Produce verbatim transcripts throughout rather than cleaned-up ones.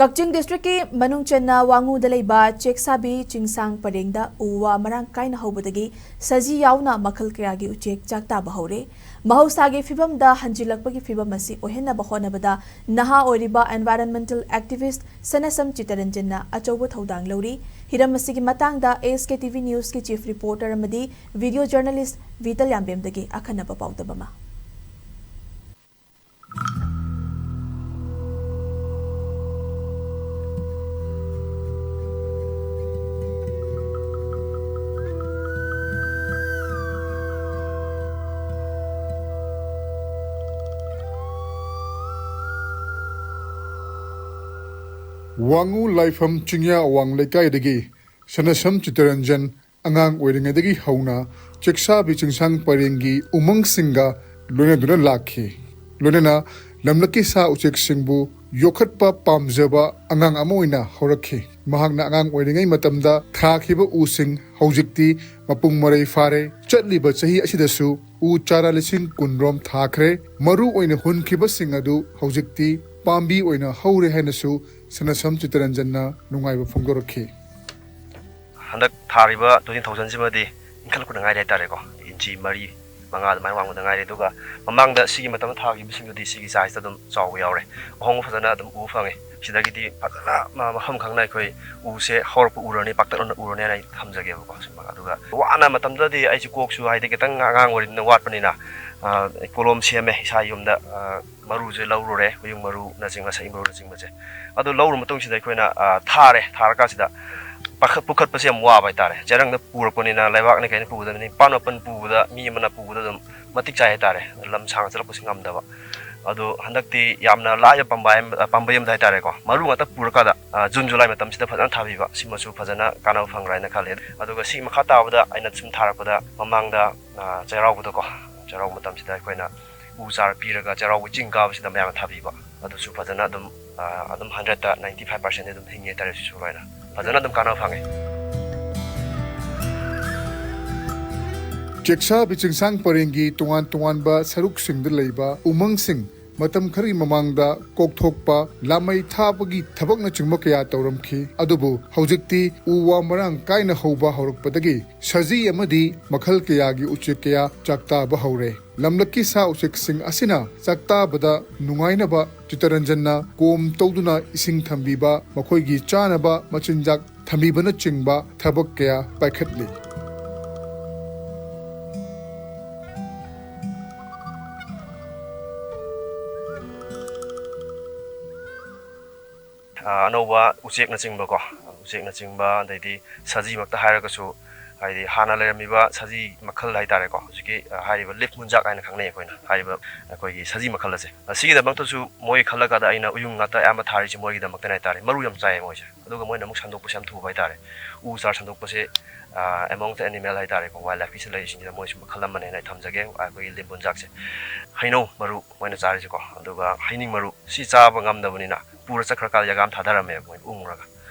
ꯀꯛꯆꯤꯡ ꯗꯤꯁꯇ꯭ꯔꯤꯛꯀꯤ ꯃꯅꯨꯡ ꯆꯟꯅ ꯋꯥꯉꯨꯗ ꯂꯩꯕ ꯆꯦꯛꯁꯥꯕꯤ ꯆꯤꯡꯁꯥꯡ ꯄꯔꯦꯡꯗ ꯎ ꯋꯥ ꯃꯔꯥꯡ ꯀꯥꯏꯅ ꯍꯧꯕꯗꯒꯤ ꯁꯖꯤ ꯌꯥꯎꯅ ꯃꯈꯜ ꯀꯌꯥꯒꯤ ꯎꯆꯦꯛ ꯆꯥꯛ ꯇꯥꯕ ꯍꯧꯔꯦ꯫ ꯃꯍꯧꯁꯥꯒꯤ ꯐꯤꯕꯝꯗ ꯍꯟꯖꯤꯜꯂꯛꯄꯒꯤ ꯐꯤꯕꯝ ꯑꯁꯤ ꯑꯣꯏꯍꯟꯅꯕ ꯍꯣꯠꯅꯕꯗ ꯅꯍꯥ ꯑꯣꯏꯔꯤꯕ environmental activist ꯁꯅꯁꯝ ꯆꯤꯇꯔꯟꯖꯟꯅ ꯑꯆꯧꯕ ꯊꯧꯗꯥꯡ ꯂꯧꯔꯤ꯫ ꯍꯤꯔꯝ ꯑꯁꯤꯒꯤ ꯃꯇꯥꯡꯗ ꯑꯦꯁ ꯀꯦ ꯇꯤ ꯚꯤ ꯅ꯭ꯌꯨꯁꯀꯤ ꯆꯤꯐ ꯔꯤꯄꯣꯔꯇꯔ ꯑꯃꯗꯤ ꯚꯤꯗꯤꯑꯣ ꯖꯔꯅꯦꯂꯤꯁ ꯚꯤꯇꯜ ꯌꯥꯝꯕꯦꯝꯗꯒꯤ ꯑꯈꯟꯅꯕ ꯄꯥꯎꯗꯝ ꯑꯃ꯫ ꯋꯥꯉꯨ ꯂꯥꯏꯐꯝ ꯆꯤꯡꯌꯥ ꯑꯋꯥꯡ ꯂꯩꯀꯥꯏꯗꯒꯤ ꯁꯅꯁꯝ ꯆꯤꯇꯔꯟꯖꯟ ꯑꯉꯥꯡ ꯑꯣꯏꯔꯤꯉꯩꯗꯒꯤ ꯍꯧꯅ ꯆꯦꯛꯁꯥꯕꯤ ꯆꯤꯡꯁꯥꯡ ꯄꯔꯦꯡꯒꯤ ꯎꯃꯪꯁꯤꯡꯒ ꯂꯣꯏꯅꯗꯨꯅ ꯂꯥꯛꯈꯤ꯫ ꯂꯣꯏꯅꯅ ꯂꯝꯂꯛꯀꯤ ꯁꯥ ꯎꯆꯦꯛꯁꯤꯡꯕꯨ ꯌꯣꯛꯈꯠꯄ ꯄꯥꯝꯖꯕ ꯑꯉꯥꯡ ꯑꯃ ꯑꯣꯏꯅ ꯍꯧꯔꯛꯈꯤ꯫ ꯃꯍꯥꯛꯅ ꯑꯉꯥꯡ ꯑꯣꯏꯔꯤꯉꯩ ꯃꯇꯝꯗ ꯊꯥꯈꯤꯕ ꯎꯁꯤꯡ ꯍꯧꯖꯤꯛꯇꯤ ꯃꯄꯨꯡ ꯃꯔꯩ ꯐꯥꯔꯦ꯫ ꯆꯠꯂꯤꯕ ꯆꯍꯤ ꯑꯁꯤꯗꯁꯨ ꯎ ꯆꯥꯔꯥ ꯂꯤꯁꯤꯡ ꯀꯨꯟ ꯔꯣꯝ ꯊꯥꯈ꯭ꯔꯦ꯫ ꯃꯔꯨ ꯑꯣꯏꯅ ꯍꯨꯟꯈꯤꯕꯁꯤꯡ ꯑꯗꯨ ꯍꯧꯖꯤꯛꯇꯤ ꯄꯥꯝꯕꯤ ꯑꯣꯏꯅ ꯍꯧꯔꯦ ꯍꯥꯏꯅꯁꯨ ꯁꯅꯁꯝ ꯆꯤꯇꯔꯟꯖꯟꯅ ꯅꯨꯡꯉꯥꯏꯕ ꯐꯣꯡꯗꯣꯔꯛꯈꯤ꯫ ꯍꯟꯗꯛ ꯊꯥꯔꯤꯕ ꯇ꯭ꯋꯦꯟꯇꯤ ꯊꯥꯎꯖꯟꯁꯤꯃꯗꯤ ꯏꯟꯈꯠꯂꯛꯄꯗ ꯉꯥꯏꯔꯤ ꯍꯥꯏꯇꯥꯔꯦꯀꯣ꯫ ꯏꯟꯆꯤ ꯃꯔꯤ, ꯃꯉꯥ ꯑꯗꯨꯃꯥꯏꯅ ꯋꯥꯡꯕꯗ ꯉꯥꯏꯔꯤ꯫ ꯑꯗꯨꯒ ꯃꯃꯥꯡꯗ ꯁꯤꯒꯤ ꯃꯇꯝꯗ ꯊꯥꯈꯤꯕꯁꯤꯡꯗꯨꯗꯤ ꯁꯤꯒꯤ ꯁꯥꯏꯖꯇ ꯑꯗꯨꯝ ꯆꯥꯎꯕ ꯌꯥꯎꯔꯦ꯫ ꯑꯍꯣꯡꯕ ꯐꯖꯅ ꯑꯗꯨꯝ ꯎꯕ ꯐꯪꯉꯦ꯫ ꯁꯤꯗꯒꯤꯗꯤ ꯐꯖꯅ ꯃ-, ꯃꯐꯝ ꯈꯪꯅ ꯑꯩꯈꯣꯏ ꯎꯁꯦ ꯍꯧꯔꯛꯄ ꯎꯔꯅꯤ, ꯄꯥꯛꯇꯛꯅꯅ ꯎꯔꯅꯤ ꯍꯥꯏꯅ ꯑꯩ ꯊꯝꯖꯒꯦꯕꯀꯣ꯫ ꯁꯤꯃꯒ ꯑꯗꯨꯒ ꯋꯥꯅ ꯃꯇꯝꯗꯨꯗꯗꯤ ꯑꯩꯁꯦ ꯀꯣꯛꯁꯨ ꯍꯥꯏꯗꯤ ꯈꯤꯇꯪ ꯑꯉꯥꯡ ꯑꯣꯏꯔꯤꯕꯅꯤꯅ ꯋꯥꯠꯄꯅꯤꯅ, ꯑ, ꯀꯣꯂꯣꯝ ꯁꯦꯝꯃꯦ ꯏꯁꯥ ꯌꯨꯝꯗ, ꯑ, ꯃꯔꯨꯁꯦ ꯂꯧꯔꯨꯔꯦ, ꯍꯨꯌꯨꯡ ꯃꯔꯨꯅꯆꯤꯡꯕ, ꯁꯛꯏ ꯃꯔꯨꯅꯆꯤꯡꯕꯁꯦ꯫ ꯑꯗꯨ ꯂꯧꯔꯨ ꯃꯇꯨꯡꯁꯤꯗ ꯑꯩꯈꯣꯏꯅ, ꯑ, ꯊꯥꯔꯦ꯫ ꯊꯥꯔꯀꯥꯟꯁꯤꯗ ꯄꯥꯈꯠ-, ꯄꯨꯈꯠꯄꯁꯦ ꯌꯥꯝ ꯋꯥꯕ ꯍꯥꯏꯇꯥꯔꯦ꯫ ꯆꯦꯔꯪꯗ ꯄꯨꯔꯛꯄꯅꯤꯅ ꯂꯩꯕꯥꯛꯅ ꯀꯩꯅ ꯄꯨꯕꯗ ꯅꯤꯄꯥꯟ ꯃꯥꯄꯟ ꯄꯨꯕꯗ ꯃꯤ ꯑꯃꯅ ꯄꯨꯕꯗ ꯑꯗꯨꯝ ꯃꯇꯤꯛ ꯆꯥꯏ ꯍꯥꯏꯇꯥꯔꯦ꯫ ꯂꯝ ꯁꯥꯡꯅ ꯆꯠꯂꯛꯄꯁꯤ ꯉꯝꯗꯕ꯫ ꯑꯗꯣ ꯍꯟꯗꯛꯇꯤ ꯌꯥꯝꯅ ꯂꯥꯏꯕ ꯄꯥꯝꯕꯩ ꯑꯃ, ꯄꯥꯝꯕꯩ ꯑꯃꯗ ꯍꯥꯏꯇꯥꯔꯦꯀꯣ, ꯃꯔꯨ ꯉꯥꯛꯇ ꯄꯨꯔꯀꯥꯟꯗ, ꯑ, ꯖꯨꯟ ꯖꯨꯂꯥꯏ ꯃꯇꯝꯁꯤꯗ ꯐꯖꯅ ꯊꯥꯕꯤꯕ, ꯁꯤꯃꯁꯨ ꯐꯖꯅ ꯀꯥꯟꯅꯕ ꯐꯪꯒ꯭ꯔꯥ ꯍꯥꯏꯅ ꯈꯜꯂꯦ꯫ ꯑꯗꯨꯒ ꯁꯤ ꯃꯈꯥ ꯇꯥꯕꯗ ꯑꯩꯅ ꯁꯨꯝ ꯊꯥꯔꯛꯄꯗ ꯃꯃꯥꯡꯗ, ꯑ, ꯆꯩꯔꯥꯎꯕꯗꯀꯣ, ꯆꯩꯔꯥꯎꯕ ꯃꯇꯝꯁꯤꯗ ꯑꯩꯈꯣꯏꯅ ꯎ ꯆꯥꯔ ꯄꯤꯔꯒ ꯆꯩꯔꯥꯎꯕ ꯆꯤꯡ ꯀꯥꯕꯁꯤꯗ ꯃꯌꯥꯝꯅ ꯊꯥꯕꯤꯕ꯫ ꯑꯗꯨꯁꯨ ꯐꯖꯅ ꯑꯗꯨꯝ, ꯑ, ꯑꯗꯨꯝ ꯍꯟꯗ꯭ꯔꯦꯠꯇ ꯅꯥꯏꯟꯇꯤ ꯐꯥꯏꯚ ꯄꯥꯔꯁꯦꯟꯗꯤ ꯑꯗꯨꯝ ꯍꯤꯡꯉꯦ ꯍꯥꯏꯇꯥꯔꯦ, ꯁꯤꯁꯨ ꯂꯣꯏꯅ꯫ ꯐꯖꯅ ꯑꯗꯨꯝ ꯀꯥꯟꯅꯕ ꯐꯪꯉꯦ꯫ ꯆꯦꯛꯁꯥꯕꯤ ꯆꯤꯡꯁꯥꯡ ꯄꯔꯦꯡꯒꯤ ꯇꯣꯉꯥꯟ ꯇꯣꯉꯥꯟꯕ ꯁꯔꯨꯛꯁꯤꯡꯗ ꯂꯩꯕ ꯎꯃꯪꯁꯤꯡ ꯃꯇꯝ ꯈꯔꯒꯤ ꯃꯃꯥꯡꯗ ꯀꯣꯛꯊꯣꯛꯄ, ꯂꯥꯃꯩ ꯊꯥꯕꯒꯤ ꯊꯕꯛꯅꯆꯤꯡꯕ ꯀꯌꯥ ꯇꯧꯔꯝꯈꯤ꯫ ꯑꯗꯨꯕꯨ ꯍꯧꯖꯤꯛꯇꯤ ꯎ ꯋꯥ ꯃꯔꯥꯡ ꯀꯥꯏꯅ ꯍꯧꯕ ꯍꯧꯔꯛꯄꯗꯒꯤ ꯁꯖꯤ ꯑꯃꯗꯤ ꯃꯈꯜ ꯀꯌꯥꯒꯤ ꯎꯆꯦꯛ ꯀꯌꯥ ꯆꯥꯛꯇꯥꯕ ꯍꯧꯔꯦ꯫ ꯂꯝꯂꯛꯀꯤ ꯁꯥ ꯎꯆꯦꯛꯁꯤꯡ ꯑꯁꯤꯅ ꯆꯥꯛꯇꯥꯕꯗ ꯅꯨꯡꯉꯥꯏꯅꯕ ꯆꯤꯇꯔꯟꯖꯟꯅ ꯀꯣꯝ ꯇꯧꯗꯨꯅ ꯏꯁꯤꯡ ꯊꯝꯕꯤꯕ, ꯃꯈꯣꯏꯒꯤ ꯆꯥꯅꯕ ꯃꯆꯤꯟꯖꯥꯛ ꯊꯝꯕꯤꯕꯅꯆꯤꯡꯕ ꯊꯕꯛ ꯀꯌꯥ ꯄꯥꯏꯈꯠꯂꯤ꯫ ꯑ, ꯑꯅꯧꯕ ꯎꯆꯦꯛꯅꯆꯤꯡꯕꯀꯣ, ꯎꯆꯦꯛꯅꯆꯤꯡꯕ, ꯑꯗꯩꯗꯤ ꯁꯖꯤꯃꯛꯇ ꯍꯥꯏꯔꯒꯁꯨ, ꯍꯥꯏꯗꯤ ꯍꯥꯟꯅ ꯂꯩꯔꯝꯃꯤꯕ ꯁꯖꯤ ꯃꯈꯜ ꯍꯥꯏꯇꯥꯔꯦꯀꯣ, ꯍꯧꯖꯤꯛꯀꯤ, ꯑ, ꯍꯥꯏꯔꯤꯕ ꯂꯤꯐ ꯃꯨꯟꯖꯥꯛ ꯍꯥꯏꯅ ꯈꯪꯅꯩ ꯑꯩꯈꯣꯏꯅ, ꯍꯥꯏꯔꯤꯕ ꯑꯩꯈꯣꯏꯒꯤ ꯁꯖꯤ ꯃꯈꯜ ꯑꯁꯦ꯫ ꯑꯁꯤꯒꯤꯗꯃꯛꯇꯁꯨ ꯃꯣꯏ ꯈꯜꯂꯀꯥꯟꯗ ꯑꯩꯅ ꯎꯌꯨꯡ ꯉꯥꯛꯇ ꯑꯌꯥꯝꯕ ꯊꯥꯔꯤꯁꯦ ꯃꯣꯏꯒꯤꯗꯃꯛꯇꯅꯦ ꯍꯥꯏꯇꯥꯔꯦ꯫ ꯃꯔꯨ ꯌꯥꯝ ꯆꯥꯏꯌꯦ ꯃꯣꯏꯁꯦ, ꯑꯗꯨꯒ ꯃꯣꯏꯅ ꯑꯃꯨꯛ ꯁꯟꯗꯣꯛꯄꯁꯦ ꯌꯥꯝ ꯊꯨꯕ ꯍꯥꯏꯇꯥꯔꯦ꯫ ꯎ ꯆꯥꯔ ꯁꯟꯗꯣꯛꯄꯁꯦ, ꯑ, among the animal ꯍꯥꯏꯇꯥꯔꯦꯀꯣ, wild lifeꯀꯤꯁꯤ ꯂꯩꯔꯤꯁꯤꯡꯁꯤꯗ ꯃꯣꯏꯁꯨ ꯃꯈꯜ ꯑꯃꯅꯦꯅ ꯑꯩ ꯊꯝꯖꯒꯦ, ꯑꯩꯈꯣꯏꯒꯤ ꯂꯤꯐ ꯃꯨꯟꯖꯥꯛꯁꯦ꯫ ꯍꯩꯅꯧ ꯃꯔꯨ ꯃꯣꯏꯅ ꯆꯥꯔꯤꯁꯦꯀꯣ, ꯑꯗꯨꯒ ꯍꯩꯅꯤꯡ ꯃꯔꯨ ꯁꯤ ꯆꯥꯕ ꯉꯝꯗꯕꯅꯤꯅ ꯄꯨꯔ ꯆꯠꯈ꯭ꯔꯀꯥꯟꯗ ꯌꯥꯒꯥꯝ ꯊꯥꯗꯔꯝꯃꯦ ꯃꯣꯏ ꯎꯪꯉꯒ꯫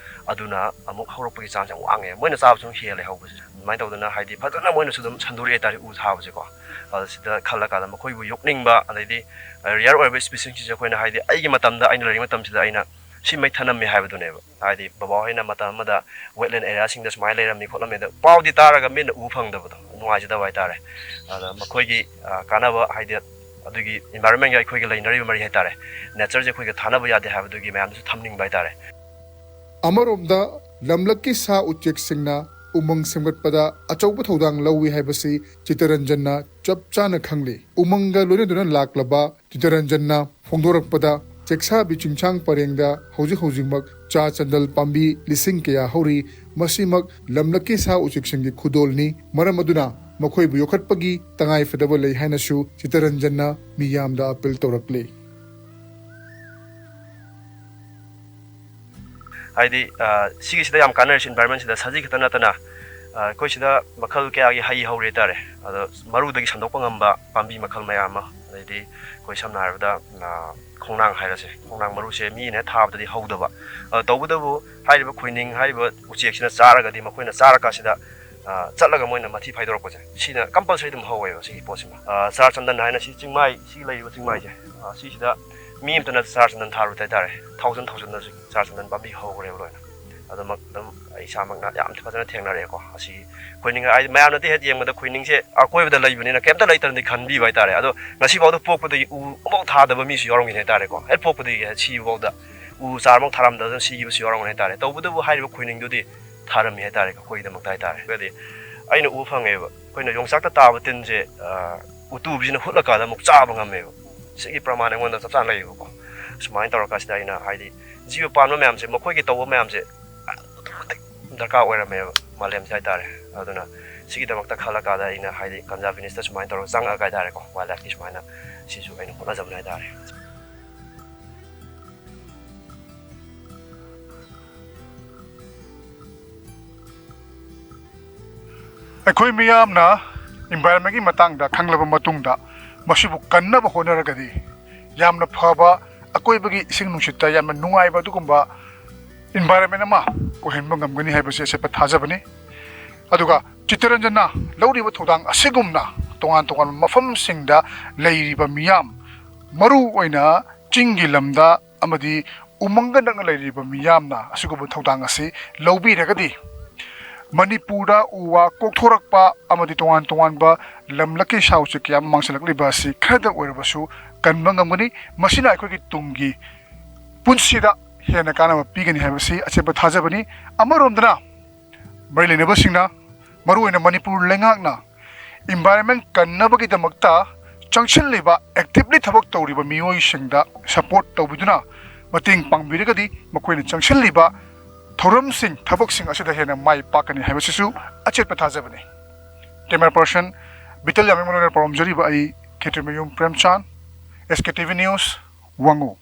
ꯑꯗꯨꯅ ꯑꯃꯨꯛ ꯍꯧꯔꯛꯄꯒꯤ ꯆꯥꯟꯁ ꯌꯥꯝ ꯋꯥꯡꯉꯦ, ꯃꯣꯏꯅ ꯆꯥꯕꯁꯨ ꯑꯗꯨꯝ ꯍꯦꯜꯂꯦ ꯍꯧꯕꯁꯦ꯫ ꯑꯗꯨꯃꯥꯏꯅ ꯇꯧꯗꯅ ꯍꯥꯏꯗꯤ ꯐꯖꯅ ꯃꯣꯏꯅꯁꯨ ꯑꯗꯨꯝ ꯁꯟꯗꯣꯔꯛꯑꯦ ꯍꯥꯏꯇꯥꯔꯦ ꯎ ꯊꯥꯕꯁꯦꯀꯣ꯫ ꯑꯗ ꯁꯤꯗ ꯈꯜꯂꯀꯥꯟꯗ ꯃꯈꯣꯏꯕꯨ ꯌꯣꯛꯅꯤꯡꯕ, ꯑꯗꯩꯗꯤ ꯔꯤꯌꯔ ꯑꯣꯏꯕ ꯏꯁꯄꯤꯁꯤꯁꯁꯦ ꯑꯩꯈꯣꯏꯅ ꯍꯥꯏꯗꯤ ꯑꯩꯒꯤ ꯃꯇꯝꯗ, ꯑꯩꯅ ꯂꯩꯔꯤꯉꯩ ꯃꯇꯝꯁꯤꯗ ꯑꯩꯅ ꯁꯤ ꯃꯩ ꯊꯅꯝꯃꯦ ꯍꯥꯏꯕꯗꯨꯅꯦꯕ꯫ ꯍꯥꯏꯗꯤ ꯕꯕꯥ ꯍꯣꯏꯅ ꯃꯇꯝ ꯑꯃꯗ ꯋꯦꯠꯂꯦꯟ ꯑꯦꯔꯤꯌꯥꯁꯤꯡꯗ ꯁꯨꯃꯥꯏꯅ ꯂꯩꯔꯝꯃꯤ ꯈꯣꯠꯂꯝꯃꯤ, ꯑꯗ ꯄꯥꯎꯗꯤ ꯇꯥꯔꯒ ꯃꯤꯠꯅ ꯎꯕ ꯐꯪꯗꯕꯗꯣ ꯅꯨꯡꯉꯥꯏꯖꯗꯕ ꯍꯥꯏꯇꯥꯔꯦ꯫ ꯑꯗ ꯃꯈꯣꯏꯒꯤ, ꯑ, ꯀꯥꯟꯅꯕ ꯍꯥꯏꯗꯤ ꯑꯗꯨꯒꯤ ꯏꯟꯚꯥꯏꯔꯣꯟꯃꯦꯟꯒ ꯑꯩꯈꯣꯏꯒ ꯂꯩꯅꯔꯤꯕ ꯃꯔꯤ ꯍꯥꯏꯇꯥꯔꯦ, ꯅꯦꯆꯔꯁꯦ ꯑꯩꯈꯣꯏꯒ ꯊꯥꯅꯕ ꯌꯥꯗꯦ ꯍꯥꯏꯕꯗꯨꯒꯤ ꯃꯌꯥꯝꯗꯁꯨ ꯊꯝꯅꯤꯡꯕ ꯍꯥꯏꯇꯥꯔꯦ꯫ ꯑꯃꯔꯣꯝꯗ ꯂꯝꯂꯛꯀꯤ ꯁꯥ ꯎꯆꯦꯛꯁꯤꯡꯅ ꯎꯃꯪ ꯁꯦꯝꯒꯠꯄꯗ ꯑꯆꯧꯕ ꯊꯧꯗꯥꯡ ꯂꯧꯏ ꯍꯥꯏꯕꯁꯤ ꯆꯤꯇꯔꯟꯖꯟꯅ ꯆꯞ ꯆꯥꯅ ꯈꯪꯂꯤ꯫ ꯎꯃꯪꯒ ꯂꯣꯏꯅꯗꯨꯅ ꯂꯥꯛꯂꯕ ꯆꯤꯇꯔꯟꯖꯟꯅ ꯐꯣꯡꯗꯣꯔꯛꯄꯗ, ꯆꯦꯛꯁꯥꯕꯤ ꯆꯤꯡꯁꯥꯡ ꯄꯔꯦꯡꯗ ꯍꯧꯖꯤꯛ ꯍꯧꯖꯤꯛꯃꯛ ꯆꯥ ꯆꯟꯗꯜ ꯄꯥꯝꯕꯤ ꯂꯤꯁꯤꯡ ꯀꯌꯥ ꯍꯧꯔꯤ꯫ ꯃꯁꯤꯃꯛ ꯂꯝꯂꯛꯀꯤ ꯁꯥ ꯎꯆꯦꯛꯁꯤꯡꯒꯤ ꯈꯨꯗꯣꯜꯅꯤ꯫ ꯃꯔꯝ ꯑꯗꯨꯅ ꯃꯈꯣꯏꯕꯨ ꯌꯣꯛꯈꯠꯄꯒꯤ ꯇꯉꯥꯏ ꯐꯗꯕ ꯂꯩ ꯍꯥꯏꯅꯁꯨ ꯆꯤꯇꯔꯟꯖꯟꯅ ꯃꯤꯌꯥꯝꯗ ꯑꯥꯄꯤꯜ ꯇꯧꯔꯛꯂꯤ꯫ ꯍꯥꯏꯗꯤ, ꯑ, ꯁꯤꯒꯤꯁꯤꯗ ꯌꯥꯝ ꯀꯥꯟꯅꯔꯤꯁꯤ ꯏꯟꯚꯥꯏꯔꯣꯟꯃꯦꯟꯁꯤꯗ ꯁꯖꯤ ꯈꯛꯇ ꯅꯠꯇꯅ, ꯑ, ꯑꯩꯈꯣꯏ ꯁꯤꯗ ꯃꯈꯜ ꯀꯌꯥꯒꯤ ꯍꯩ ꯍꯧꯔꯤ ꯍꯥꯏꯇꯥꯔꯦ꯫ ꯑꯗꯣ ꯃꯔꯨꯗꯒꯤ ꯁꯟꯗꯣꯛꯄ ꯉꯝꯕ ꯄꯥꯝꯕꯤ ꯃꯈꯜ ꯃꯌꯥꯝ ꯑꯃ, ꯑꯗꯩꯗꯤ ꯑꯩꯈꯣꯏ ꯁꯝꯅ ꯍꯥꯏꯔꯕꯗ, ꯑ, ꯈꯣꯡꯅꯥꯡ ꯍꯥꯏꯔꯁꯦ, ꯈꯣꯡꯅꯥꯡ ꯃꯔꯨꯁꯦ ꯃꯤꯅ ꯍꯦꯛ ꯊꯥꯕꯗꯗꯤ ꯍꯧꯗꯕ, ꯑ, ꯇꯧꯕꯇꯕꯨ ꯍꯥꯏꯔꯤꯕ ꯈꯣꯏꯅꯤꯡ ꯍꯥꯏꯔꯤꯕ ꯎꯆꯦꯛꯁꯤꯅ ꯆꯥꯔꯒꯗꯤ ꯃꯈꯣꯏꯅ ꯆꯥꯔꯀꯥꯟꯁꯤꯗ, ꯑ, ꯆꯠꯂꯒ ꯃꯣꯏꯅ ꯃꯊꯤ ꯐꯥꯏꯗꯣꯔꯛꯄꯁꯦ, ꯁꯤꯅ ꯀꯝꯄꯜꯁꯔꯤ ꯑꯗꯨꯝ ꯍꯧꯋꯦꯕ ꯁꯤꯒꯤ ꯄꯣꯠꯁꯤꯃ꯫ ꯑ, ꯆꯥꯔ ꯆꯟꯗꯟ ꯍꯥꯏꯅ ꯁꯤ ꯆꯤꯡꯃꯥꯏ, ꯁꯤ ꯂꯩꯔꯤꯕ ꯆꯤꯡꯃꯥꯏꯁꯦ, ꯑꯁꯤꯁꯤꯗ ꯃꯤ ꯑꯃꯇꯅ ꯆꯥꯔ ꯆꯟꯗꯟ ꯊꯥꯔꯨꯗꯦ ꯍꯥꯏꯇꯥꯔꯦ꯫ ꯊꯥꯎꯖꯟ ꯊꯥꯎꯖꯟꯗꯁꯨ ꯆꯥꯔ ꯆꯟꯗꯟ ꯄꯥꯝꯕꯤ ꯍꯧꯈ꯭ꯔꯦꯕ ꯂꯣꯏꯅ꯫ ꯑꯗꯨꯃꯛ ꯑꯗꯨꯝ ꯑꯩ ꯏꯁꯥꯃꯛꯅ ꯌꯥꯝ ꯐꯖꯅ ꯊꯦꯡꯅꯔꯛꯑꯦꯀꯣ꯫ ꯑꯁꯤ ꯑꯩꯈꯣꯏ ꯅꯤꯡ-, ꯍꯥꯏꯗꯤ ꯃꯌꯥꯝꯅꯗꯤ ꯍꯦꯛ ꯌꯦꯡꯕꯗ ꯈꯣꯏꯅꯤꯡꯁꯦ ꯑꯀꯣꯏꯕꯗ ꯂꯩꯕꯅꯤꯅ ꯀꯩꯝꯇ ꯂꯩꯇꯅꯗꯤ ꯈꯟꯕꯤꯕ ꯍꯥꯏꯇꯥꯔꯦ꯫ ꯑꯗꯣ ꯉꯁꯤꯐꯥꯎꯗ ꯄꯣꯛꯄꯗꯒꯤ ꯎ ꯑꯃꯐꯥꯎ ꯊꯥꯗꯕ ꯃꯤꯁꯨ ꯌꯥꯎꯔꯝꯒꯅꯤ ꯍꯥꯏꯇꯥꯔꯦꯀꯣ꯫ ꯍꯦꯛ ꯄꯣꯛꯄꯗꯒꯤ ꯍꯦꯛ ꯁꯤꯕꯐꯥꯎꯗ ꯎ ꯆꯥꯔ ꯑꯃꯐꯥꯎ ꯊꯥꯔꯝꯗꯗꯅ ꯁꯤꯈꯤꯕꯁꯨ ꯌꯥꯎꯔꯝꯒꯅꯤ ꯍꯥꯏꯇꯥꯔꯦ꯫ ꯇꯧꯕꯇꯕꯨ ꯍꯥꯏꯔꯤꯕ ꯈꯣꯏꯅꯤꯡꯗꯨꯗꯤ ꯊꯥꯔꯝꯃꯤ ꯍꯥꯏꯇꯥꯔꯦ ꯑꯩꯈꯣꯏꯒꯤꯗꯃꯛꯇ ꯍꯥꯏꯇꯥꯔꯦ꯫ ꯑꯗꯨꯗꯤ ꯑꯩꯅ ꯎꯕ ꯐꯪꯉꯦꯕ, ꯑꯩꯈꯣꯏꯅ ꯌꯣꯡꯆꯥꯛꯇ ꯇꯥꯕ ꯇꯤꯟꯁꯦ, ꯑ, ꯎꯇꯨꯕꯤꯁꯤꯅ ꯍꯨꯠꯂꯀꯥꯟꯗ ꯑꯃꯨꯛ ꯆꯥꯕ ꯉꯝꯃꯦꯕ꯫ ꯁꯤꯒꯤ ꯄ꯭ꯔꯃꯥꯟ ꯑꯩꯉꯣꯟꯗ ꯆꯞ ꯆꯥꯅ ꯂꯩꯌꯦꯕꯀꯣ꯫ ꯁꯨꯃꯥꯏꯅ ꯇꯧꯔꯀꯥꯟꯁꯤꯗ ꯑꯩꯅ ꯍꯥꯏꯗꯤ ꯖꯤꯕ ꯄꯥꯟꯕ ꯃꯌꯥꯝꯁꯦ, ꯃꯈꯣꯏꯒꯤ ꯇꯧꯕ ꯃꯌꯥꯝꯁꯦ ꯑꯗꯨꯛꯀꯤ ꯃꯇꯤꯛ ꯗꯔꯀꯥꯔ ꯑꯣꯏꯔꯝꯃꯦꯕ ꯃꯥꯂꯦꯝꯁꯦ ꯍꯥꯏꯇꯥꯔꯦ꯫ ꯑꯗꯨꯅ ꯁꯤꯒꯤꯗꯃꯛꯇ ꯈꯜꯂꯀꯥꯟꯗ ꯑꯩꯅ ꯍꯥꯏꯗꯤ ꯀꯟꯖꯥꯔꯕꯦꯅꯤꯁꯇ ꯁꯨꯃꯥꯏꯅ ꯇꯧꯔꯒ ꯆꯪꯉꯛꯑꯒ ꯍꯥꯏꯇꯥꯔꯦꯀꯣ, ꯋꯥꯏꯜ ꯂꯥꯏꯐꯀꯤ ꯁꯨꯃꯥꯏꯅ ꯁꯤꯁꯨ ꯑꯩꯅ ꯍꯣꯠꯅꯖꯕꯅꯦ ꯍꯥꯏꯇꯥꯔꯦ꯫ ꯑꯩꯈꯣꯏ ꯃꯤꯌꯥꯝꯅ ꯏꯟꯚꯥꯏꯔꯟꯃꯦꯟꯒꯤ ꯃꯇꯥꯡꯗ ꯈꯪꯂꯕ ꯃꯇꯨꯡꯗ, ꯃꯁꯤꯕꯨ ꯀꯟꯅꯕ ꯍꯣꯠꯅꯔꯒꯗꯤ, ꯌꯥꯝꯅ ꯐꯕ, ꯑꯀꯣꯏꯕꯒꯤ ꯏꯁꯤꯡ ꯅꯨꯡꯁꯤꯠꯇ ꯌꯥꯝꯅ ꯅꯨꯡꯉꯥꯏꯕ ꯑꯗꯨꯒꯨꯝꯕ ꯏꯟꯚꯥꯏꯔꯟꯃꯦꯟ ꯑꯃ ꯑꯣꯏꯍꯟꯕ ꯉꯝꯒꯅꯤ ꯍꯥꯏꯕꯁꯤ ꯑꯆꯦꯠꯄ ꯊꯥꯖꯕꯅꯤ꯫ ꯑꯗꯨꯒ ꯆꯤꯠꯇꯔꯟꯖꯟꯅ ꯂꯧꯔꯤꯕ ꯊꯧꯗꯥꯡ ꯑꯁꯤꯒꯨꯝꯅ ꯇꯣꯉꯥꯟ ꯇꯣꯉꯥꯟꯕ ꯃꯐꯝꯁꯤꯡꯗ ꯂꯩꯔꯤꯕ ꯃꯤꯌꯥꯝ, ꯃꯔꯨ ꯑꯣꯏꯅ ꯆꯤꯡꯒꯤ ꯂꯝꯗ ꯑꯃꯗꯤ ꯎꯃꯪꯒ ꯅꯛꯅ ꯂꯩꯔꯤꯕ ꯃꯤꯌꯥꯝꯅ ꯑꯁꯤꯒꯨꯝꯕ ꯊꯧꯗꯥꯡ ꯑꯁꯤ ꯂꯧꯕꯤꯔꯒꯗꯤ, ꯃꯅꯤꯄꯨꯔꯗ ꯎ ꯋꯥ ꯀꯣꯛꯊꯣꯔꯛꯄ ꯑꯃꯗꯤ ꯇꯣꯉꯥꯟ ꯇꯣꯉꯥꯟꯕ ꯂꯝꯂꯛꯀꯤ ꯁꯥ ꯎꯆꯦꯛ ꯀꯌꯥ ꯑꯃ ꯃꯥꯡꯁꯤꯜꯂꯛꯂꯤꯕ ꯑꯁꯤ ꯈꯔꯗ ꯑꯣꯏꯔꯕꯁꯨ ꯀꯟꯕ ꯉꯝꯒꯅꯤ꯫ ꯃꯁꯤꯅ ꯑꯩꯈꯣꯏꯒꯤ ꯇꯨꯡꯒꯤ ꯄꯨꯟꯁꯤꯗ ꯍꯦꯟꯅ ꯀꯥꯟꯅꯕ ꯄꯤꯒꯅꯤ ꯍꯥꯏꯕꯁꯤ ꯑꯆꯦꯠꯄ ꯊꯥꯖꯕꯅꯤ꯫ ꯑꯃꯔꯣꯝꯗꯅ ꯃꯔꯤ ꯂꯩꯅꯕꯁꯤꯡꯅ, ꯃꯔꯨꯑꯣꯏꯅ ꯃꯅꯤꯄꯨꯔ ꯂꯩꯉꯥꯛꯅ ꯏꯟꯚꯥꯏꯔꯟꯃꯦꯟ ꯀꯟꯅꯕꯒꯤꯗꯃꯛꯇ ꯆꯪꯁꯤꯜꯂꯤꯕ, ꯑꯦꯛꯇꯤꯚꯂꯤ ꯊꯕꯛ ꯇꯧꯔꯤꯕ ꯃꯤꯑꯣꯏꯁꯤꯡꯗ ꯁꯄꯣꯔꯠ ꯇꯧꯕꯤꯗꯨꯅ ꯃꯇꯦꯡ ꯄꯥꯡꯕꯤꯔꯒꯗꯤ, ꯃꯈꯣꯏꯅ ꯆꯪꯁꯤꯜꯂꯤꯕ ꯊꯧꯔꯝꯁꯤꯡ, ꯊꯕꯛꯁꯤꯡ ꯑꯁꯤꯗ ꯍꯦꯟꯅ ꯃꯥꯏ ꯄꯥꯛꯀꯅꯤ ꯍꯥꯏꯕꯁꯤꯁꯨ ꯑꯆꯦꯠꯄ ꯊꯥꯖꯕꯅꯤ꯫ ꯀꯦꯃꯦꯔꯥ ꯄꯔꯁꯟ ꯕꯤꯇꯜ ꯌꯥꯝꯕꯦꯝ ꯃꯅꯨꯡꯗ ꯄꯥꯎꯔꯝꯖꯔꯤꯕ ꯑꯩ ꯈꯦꯇ꯭ꯔꯤꯃꯌꯨꯝ ꯄ꯭ꯔꯦꯝꯆꯥꯟ, ꯑꯦꯁ ꯀꯦ ꯇꯤ ꯚꯤ ꯅ꯭ꯌꯨꯁ, ꯋꯥꯉꯨ꯫